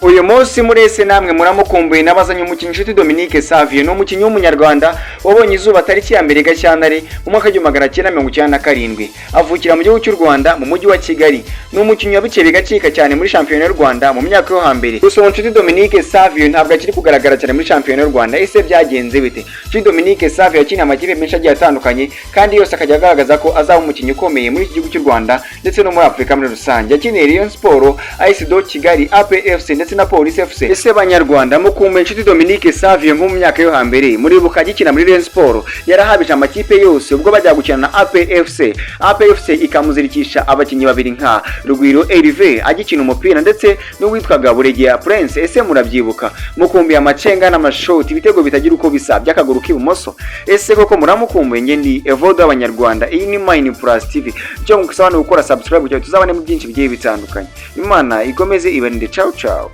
Uyu munsi murese namwe muramukumbuye. Nabazanye umukinnyi Nshuti Dominique Savio. Ni umukinnyi w'Umunyarwanda wabonye izuba tariki ya 1 Gashyantare mu mwaka w'1997, avukira mu gihugu cy'u Rwanda mu mujyi wa Kigali. Ni umukinnyi wabiciye bigacika cyane muri shampiyona y'u Rwanda mu myaka yo hambere. Gusa uwo Nshuti Dominique Savio ntabwo akiri kugaragara cyane muri shampiyona y'u Rwanda. Ese byagenze bite? Nshuti Dominique Savio yakiniye amakipe menshi agiye atandukanye, kandi yose akajya agaragaza ko azaba umukinnyi ukomeye muri iki gihugu cy'u Rwanda ndetse no muri Afurika muri rusange. Yakiniye Rayon Sport, AS do Kigali, APR FC ndetse na Police FC. Ese Banyarwanda, mukumbuye Nshuti Dominique Savio nko mu myaka yo hambere? Muribuka agikina muri Rayon Sport, yarahabije amakipe yose ubwo bajya gukina na APR FC, APR FC ikamuzirikisha abakinnyi babiri nka Rugwiro Herve agikina umupira ndetse n'uwitwaga Buregeya Prince. Ese murabyibuka? Mukumbuye amacenga n'amashoti, ibitego bitagira uko bisa by'akaguru k'ibumoso? Ese koko muramukumbuye? Nge ndi Evodo w'Abanyarwanda, iyi ni Mine Plus TV. Icyo ngusaba ni gukora subscribe kugira ngo tuzabane mu byinshi bigiye bitandukanye. Imana ikomeze ibarinde. Ciao ciao.